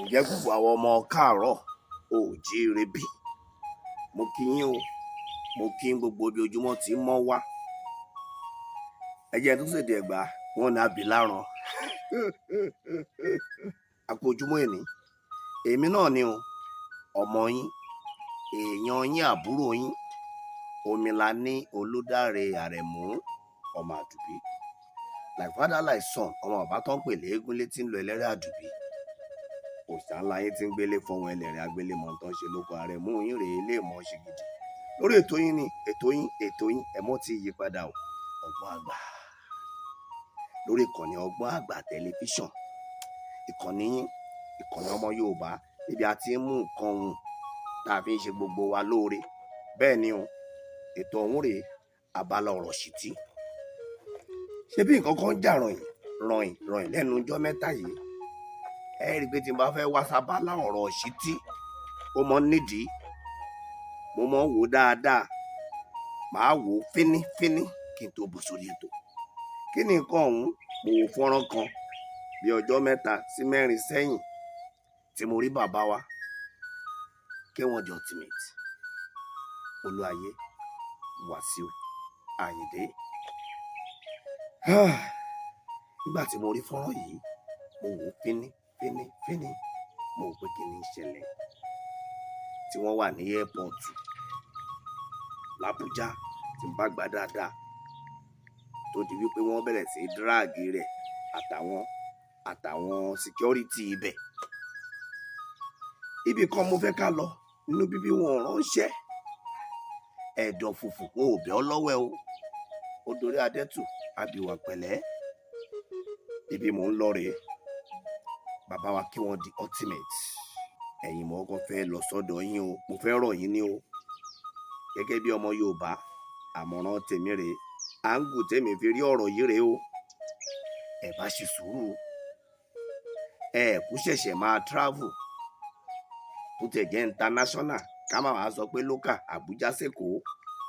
Ǹjẹ́ gbogbo àwọn ọmọ káàárọ̀ oòjíire bí? Mo kí yín o, mo kí yín gbogbo ibi ojúmọ́ tí ń mọ́ wá. Ẹ jẹ́ n tún ṣèdè Ẹ̀gbá, wọ́n ní àbí láran. A kú ojúmọ́ èní. Èmi náà ni o, ọmọ yín, èèyàn yín, àbúrò yín, Omilani Olúdáre Àrẹ̀mú, ọmọ Àdùbí. Like father, like son, ọmọ bàbá tó ń pè léégún létí ń lọ ẹlẹ́rìí Àdùbí. Òòṣà ńlá yín tí ń gbélé fọwọn ẹlẹ́rìí agbélé mọ̀ tó ń ṣe lóko. Àrẹ̀mú yín rèé lè mọ̀ ṣe gidi. Lórí ètò yín ni ètò yín, ètò yín, ẹ̀mọ́ ti yí padà o. Ọgbọ́n Àgbà. Lórí ìkànnì Ọgbọ́n Àgbà Tẹlifíṣàn. Ìkànnì yín, ìkànnì ọmọ Yorùbá, níbi a ti ń mú nǹkan ohun tá a fi ń ṣe gbogbo wa lóore. Bẹ́ẹ̀ ni o, ètò ọ̀hún rèé, abala ọ̀rọ̀ ṣìtí. Ṣé bí nǹkan kan jà ròyìn ròyìn ròyìn lẹ́nu ọjọ́ mẹ́ta yìí? Ẹ rí i pé tí n bá fẹ́ wá sábàlá ọ̀rọ̀ ṣìtí, ó mọ nídìí. Mo mọ̀ ń wò ó dáadáa. Màá wò ó fínífíní kí n tó bọ́ sórí ètò. Kí ni nǹkan ọ̀hún? Mo wo fọ́nrán kan bí ọjọ́ 3 sí 4 sẹ́yìn tí mo rí bàbá wa K1 The Ultimate, Olúayé Wàsíù Àyìndé. Nígbà tí mo rí fọ́nrán yìí, mo wò ó fíní fíní fíní. Mo wò pé kí ni ń ṣẹlẹ̀ tí wọ́n wà ní airport l'Abuja, tí n bá gbà dáadáa, tó di wípé wọ́n bẹ̀rẹ̀ sí í drag rẹ̀ àtàwọn security ibẹ̀. Ibì kan mo fẹ́ ká lọ nínú bíbí wọn ránṣẹ́ ẹ̀dọ̀ fùfù, wọn ò bẹ́ ọ lọ́wọ́ ẹ o. Ó dorí adẹ́tù àbíwá pẹ̀lẹ́. Ibi mò ń lọ rèé. Bàbá wa K1 The Ultimate, ẹ̀yin mo kọ́kọ́ fẹ́ lọ sọ́dọ̀ yín o. Mo fẹ́ rọ̀ yín ní o, gẹ́gẹ́ bí ọmọ Yorùbá. Àmọ̀ràn tèmi rèé, angle tèmi fi rí ọ̀rọ̀ yìí rèé o. Ẹ bá ṣe sùúrù, ẹ kú ṣẹ̀ṣẹ̀ máa travel tó tẹ̀ jẹ́ international, ká má wàá sọ pé local, Àbújá sèkó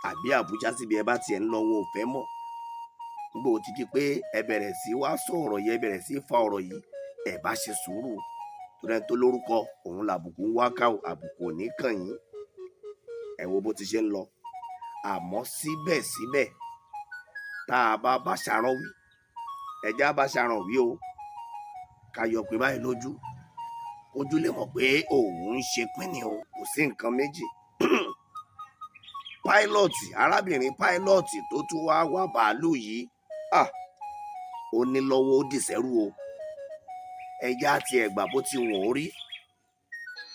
àbí Àbújá síbi ẹ bá tiẹ̀ ń lọ, wọn ò fẹ́ mọ̀. Nígbà ó ti di pé ẹ bẹ̀rẹ̀ sí wá sọ ọ̀rọ̀ yìí, ẹ bẹ̀rẹ̀ sí fa ọ̀rọ̀ yìí, ẹ bá ṣe sùúrù, torí ẹni tó lórúkọ òun làbùkù ń wá ká o. Àbùkù ò ní kàn yín. Ẹ wo bó ti ṣe ń lọ. Àmọ́ síbẹ̀síbẹ̀, tá a bá bá ṣarán wí, ẹjẹ́ á bá ṣarán wí o, ká yọ pé báyìí lójú ojú lè mọ̀ pé òun ń ṣe pínni o. Kò sí nǹkan méjì. Pilot, arábìnrin pilot tó tún wá wá bàálù yìí, ah, ó ní lọ́wọ́, ó dìsẹ́rù o. Ẹja àti ẹ̀gbà bó ti wọ̀n ó rí,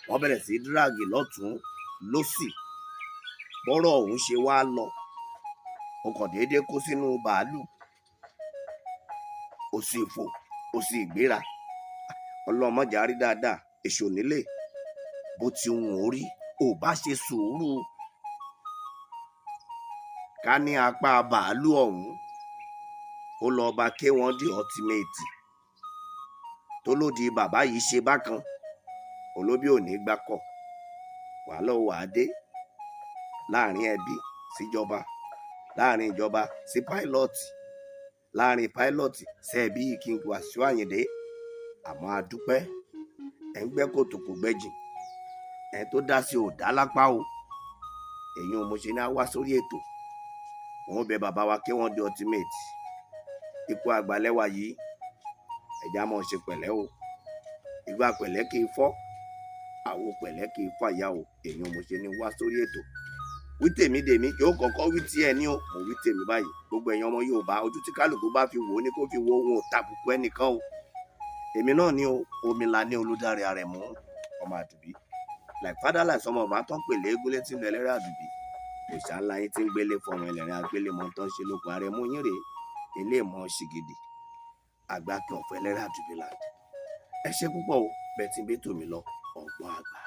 wọ́n bẹ̀rẹ̀ sí drag lọ́tún lọ́sì. Bọ́rọ̀ ọ̀hún ṣe wá lọ, ó kàn déédéé kó sínú bàálù, ó sì fò, ó sì gbéra. Ọlọ́mọjà rí dáadáa, èso nílé. Bó ti wọ̀n ó rí, ò bá ṣe sùúrù. Ká ní apá bàálù ọ̀hún, ó lọ bá K1 The Ultimate tó lòdì. Bàbá yìí ṣe bákan, olóbí ò ní gbákọ̀, wàhálà ó wàá dé láàrin ẹbí síjọba, láàrin ìjọba sí pilot, láàrin pilot sí ẹbí King Wasiu Ayinde. Àmọ́ a dúpẹ́, ẹ̀ ń gbẹ́ kòtò kò gbẹ́jìn, ẹ̀ tó dá sí ò dá lápá o. Èyí ò mo ṣe ní á wá sórí ètò. Wọn bẹ bàbá wa K1 The Ultimate, ipò àgbàlẹ́wà yìí, ẹ̀já mọ̀ ṣe pẹ̀lẹ́ o. Ìgbà pẹ̀lẹ́ kì í fọ́, àwo pẹ̀lẹ́ kì í fàya o. Èyí ò mo ṣe ní wá sórí ètò. Wí tèmi dèmi yóò kọ́kọ́ wí tiẹ̀ ní o. Mo wí tèmi báyìí. Gbogbo ẹ̀yin ọmọ Yorùbá, ojú tí kálukú bá fi wò ó ní kó fi wo ohun, ò tàbùkù ẹnìkan o. Èmi náà ní o, Omilani Olùdarí Àrẹ̀mú, ọmọ Àdùbí, like father like son, ọmọ bàbá tó ń pè léégún létí ń lọ ẹlẹ́rìí Àdùbí, òòṣà ńlá yín tí ń gbélé fọwọn ẹlẹ́rìí agbélé mọ́ tó ń ṣe lóko. Àrẹ̀mú yín rèé, ilé ìmọ̀ ṣìgìdì àgbàkin ọ̀fọ̀ ẹlẹ́rìí Àdùbí land. Ẹ ṣé púpọ̀ o, bẹ́ẹ̀ tí ń bẹ́ tòmí lọ. Ọgbọ́n Àgbà.